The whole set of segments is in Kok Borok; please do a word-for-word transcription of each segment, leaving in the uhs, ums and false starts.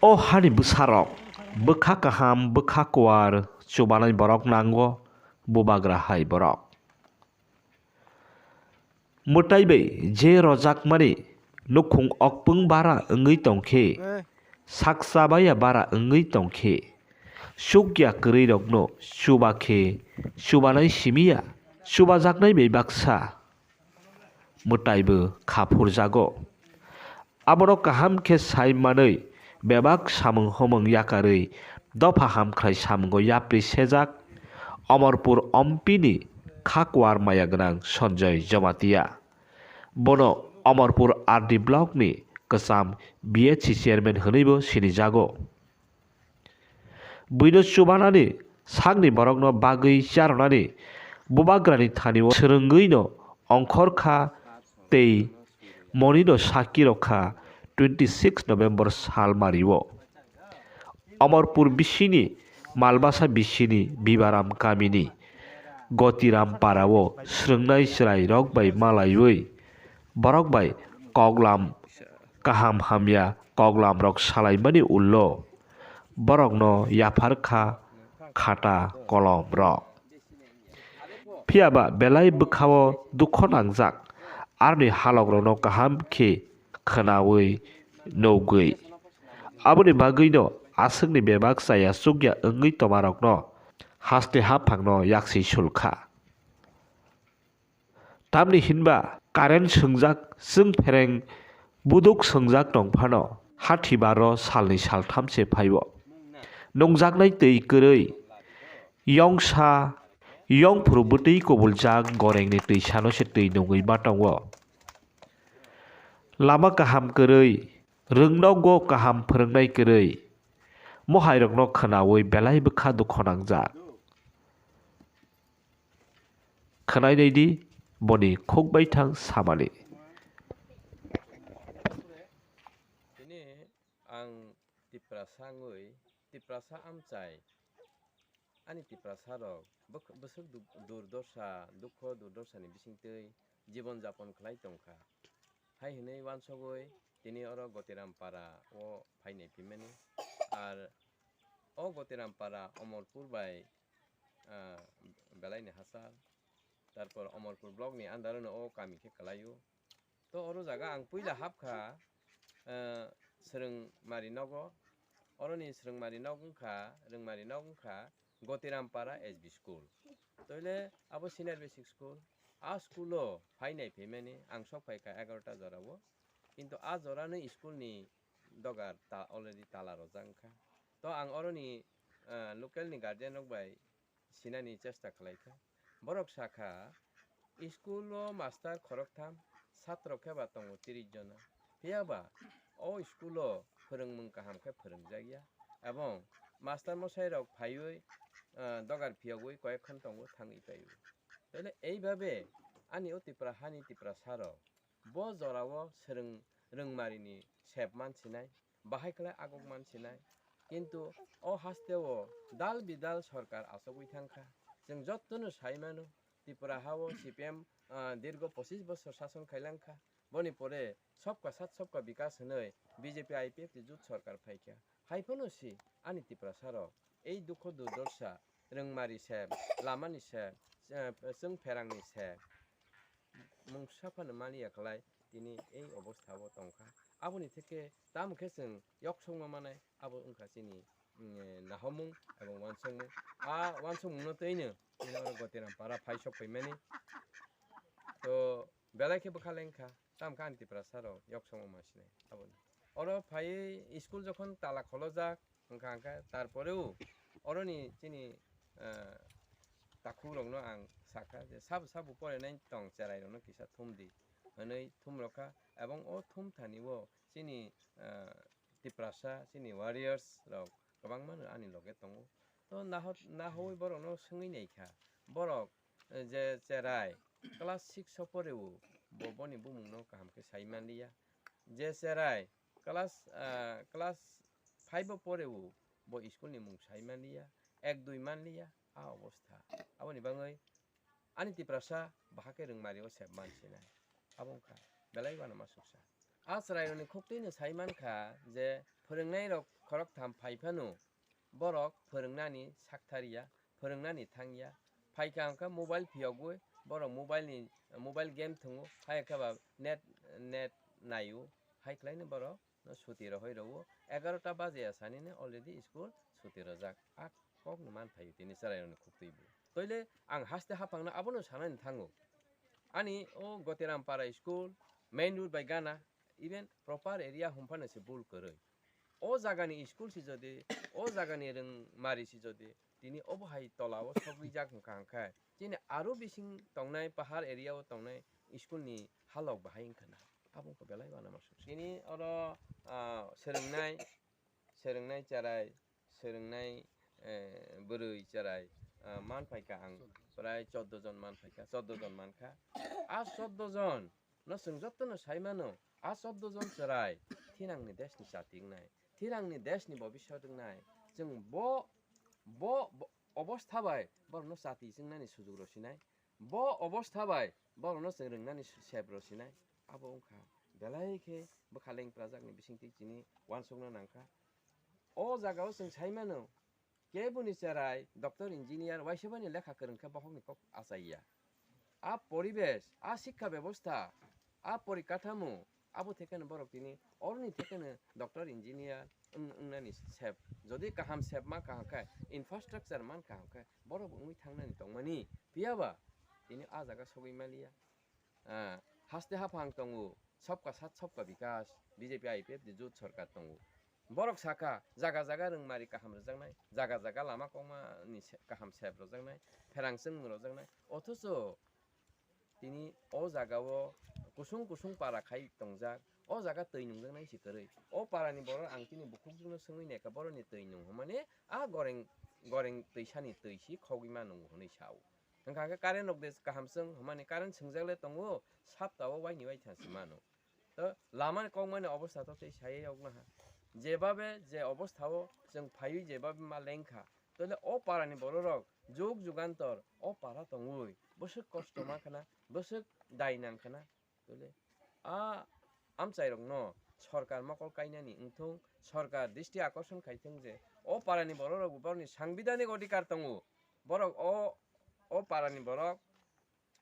O hani bwsarok, bwkha kaham, bwkha kuar chubanai borok nango bubagra hai borok. Mwtai bai je rojakmani nukhung okpwng bara wngwi tongkhe, sak chabaya bara wngwi tongkhe, chukya kwrwirokno chuba khe chubanai simiya, chubajaknai bai baksa mwtaibo kha phurjago. Abono kaham khe sai manwi bebak samung humung yakarwi dopha hamkrai samungo yapri sejak Omorpur ompini kha kuar maya gwnang Sanjay Jamatia. Bono Omorpur R D blockni kwcham B H C chairman hwnwibo sinijago. Buino chubanani sakni borokno bagwi charwnani bubagrani thani-o swrwngwino ongkhor kha tei monino sakki rok kha twenty six November sal mario. Omorpur bisini Malbasa bisini Bibaram kamini Gotiram parao swrwngnai chwrairok bai malaiwi borok bai koklam kaham hamya koklamrok salaimani ulo borokno yaphar kha khata kolomrok. Phiya ba belai bwkhao dukho nangjak aroni halokrokno kaham khe khwnaui nugwi. Aboni bagwino aswkni bebak chaya chukya wngwi tomarokno haste haphangno yaksi sulkha. Tamni hinba current swngjak chwng phereng buduk swngjak tong phano, hathi baro salni saltham se phaibo. Nungjaknai twi kwrwi, yongsa, yongphuru bwtwi kubuljak gorengni twisano se twi nungwi ma tongo. Lama kaham kwrwi, rwngnogo kaham phwrwngnai kwrwi, mohairokno khwnaui belai bwkha dukho nangjak. Khwnai naidi boni khuk baithang samani. Tini ang Tiprasa wngwi, Tiprasa amchai, ani Tiprasa rok bwk-, bwswk du-, durdosa, dukho durdosa ni bisingtwi jibon japon khlai tongkha. Hai hwnwi wansogwi tini oro Gotiram para o phainai phimani. Ar o Gotiram para Omorpur bai, ah, belai ni hachal. Tarpor Omorpur block ni under no o kami khe kwlaio. To oro jaga ang puila hapkha, ah, Swrwngmari nogo. Oroni Swrwngmari nog wngkha, Rwngmari nog wngkha Gotiram para S B school. Toile abo senior basic school. A school o phainai phaimani ang sok phaikha egarota jorao. Kintu a jorano school ni dogar ta already tala rojak wngkha. To ang oroni, ah, local ni guardian rok bai sinani chesta khlaikha. Borok sakha, school o master khoroktham, satro khe ba tongo tris jona. Phiya ba o school o phwrwngmung kaham khe phwrwngjakya. Ebong master mosai rok phaiwi, ah, dogar phiyogwi koyek khan tongo thangwi paiwi. Tole eibabe ani o Tipra hani Tiprasa rok bo jorao swrwng rwngmarini sep man sinai, bahai khlai aguk man sinai. Kintu o haste o dal bidal sorkar achogwi thangkha. Chwng jottono sai mano, Tripura ha o C P M, ah, dirgo pochis bosor sason khailangkha. Boni pore sobka sath sobka bikas hwnwi B J P I P F T jut sorkar phaikha. Hai phano si ani Tiprasa rok ei dukho durdosa, rwngmari se, lamani se, eh, chwng pherangni se, mungsa phano maliya khlai tini ei obostha o tongkha. Aboni theke tamo khe chwng yoksongma manai, abo wngkha chini, mm, nahomung ebong wansongmung. A wansongmungno twino tini oro Gotiram para phai sok phaimani. To belai khe bwkha lengkha. Tamo khe ani Tiprasa rok yoksongma sinai aboni. Oro phaiwi school jokhon tala kholojak wngkha, hwnkhe tarporeo oroni chini, ah, takhuk rokno ang sakha je sabo sabo porinai tong, cherai rokno kisa thum di hwnwi thum rokha, ebong o thum thani o chini, ah, Tiprasa chini warriors rok kwbangma no ani loge tongo. To naho-, nahowi borokno swngwi naikha, borok, eh, je cherai class six o poreo, bo boni bumungno kaham khe sai manliya. Je cherai class, ah, class five o poreo, bo school ni mung sai manliya, ek dui manliya, a obostha. Aboni bagwi ani Tiprasa bahai khe rwngmari o sep man sinai. Abo wngkha. belai uanama suksa. A chwrairokni khuktwino sai mankha je phwrwngnairok khoroktham phai phano borok phwrwngnani sakthariya, phwrwngnani thangya. Phaikha hwnkhe mobile phiyogwi borok mobile ni, mobile game thwngo, hai khe ba net, net naio, hai khlaino borok no suti rohoi rwo. Egarota baje ya sanini already school suti rojak. A kokno man phaio tini chwrairokni khuktwi bo. Toile ang haste haphangno abono sanani thango. Ani o Gotiram para school, main road bai gana, even proper area hum phano se bul kwrwi. O jagani school si jodi, o jagani rwngmari si jodi, tini obo hai tola o sogwi jak wngkha hwnkhe, chini aro bising tongnai, pahar area o tongnai school ni halok bahai wngkha na. Abo wngkha belai uanama suksa. Tini oro, ah, swrwngnai, swrwngnai cherai, swrwngnai, eh, bwrwi cherai, ah, man phaikha ang, prai choddo jon man phaikha, choddo jon mankha. A choddo jon no chwng jotono sai mano, a choddo jon cherai thinangni deshni chati wngnai, thinangni deshni bobiswt wngnai. Chwng bo, bo, bo obostha bai borokno chati chwngnani sujuk rw sinai, bo obostha bai borokno chwng rwngnani sep rw sinai. Abo wngkha belai khe bwkha leng prajakni bisingtwi chini uansukna nangkha. O jagao chwng sai mano, keboni cherai doctor, engineer, waisa bani lekha kwrwng khe bokhokni kok achai ya. A poribesh, a sikha bebosta, a porikatamo, abo thekeno borok tini oroni thekeno doctor, engineer wng-, wngnani sep. Jodi kaham sep ma kaham khe, infrastructure man kaham khe, borok wngwi thangnani tongmani. Phiya ba tini a jaga sogwi maliya. Ah, haste haphang tongo, sabka sat sabka bikas, B J P I P F ni jot sarkar tongo. Borok sakha, jaga jaga rwngmari kaham rwjaknai, jaga jaga lama kokma ni se-, kaham sep rwjaknai, pherang chwng rwjaknai. Othocho tini o jaga o kusung kusung para khai tongjak, o jaga twi nungjaknai se kwrwi. O para ni borok ang tini bukhukjwk no swngwi naikha, borok ni twi nung hwnmani a goreng, goreng twisa ni twi si khogwi ma nungo hwnwi sao. Hwnkha khe current rok de kaham chwng hwnmani current swngjak le tongo, sapta o waini waithang se mano. To lama ni kokmani obostha to tei sai yokno ha. Jebabe je obostha o chwng phaiwi jebabe ma lengkha, tole o para ni borok rok jug jugantor o para tongwi bwswk kosto ma khana, bwswk dai nang khana. Tole a amchairokno sorkar mokol kainani wngthung, sorkar dristi akorson khaithung je o parani bororokbo borokni sangbidhanik odhikar tongo, borok o, o parani borok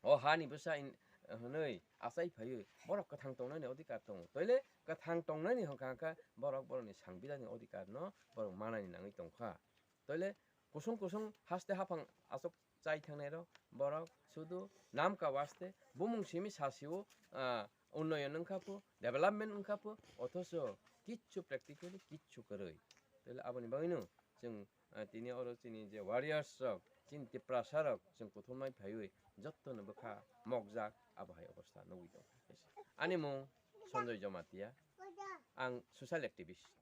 o hani bwsa in-, hwnwi achai phaiwi borok kwthang tongnani odhikar tongo. Toile kwthang tongnani hwnkha hwnkha borok borokni sangbidhanik odhikarno borok manani nangwi tongkha. Toile kusung kusung haste haphang aswk chai thangnai rok, borok sudu namka waste bumung simi sasio, ah, unnoyon wngkha pho, development wngkha pho, othocho kichu practically kichu kwrwi. Tele aboni bagwino chwng, ah, tini oro chini je warriors rok, chini Tiprasa rok chwng kuthumnai phaiwi jotono bwkha mokjak abo hai obostha nugwi tongkha. Ani mung Sanjoy Jamatia, ang social activist.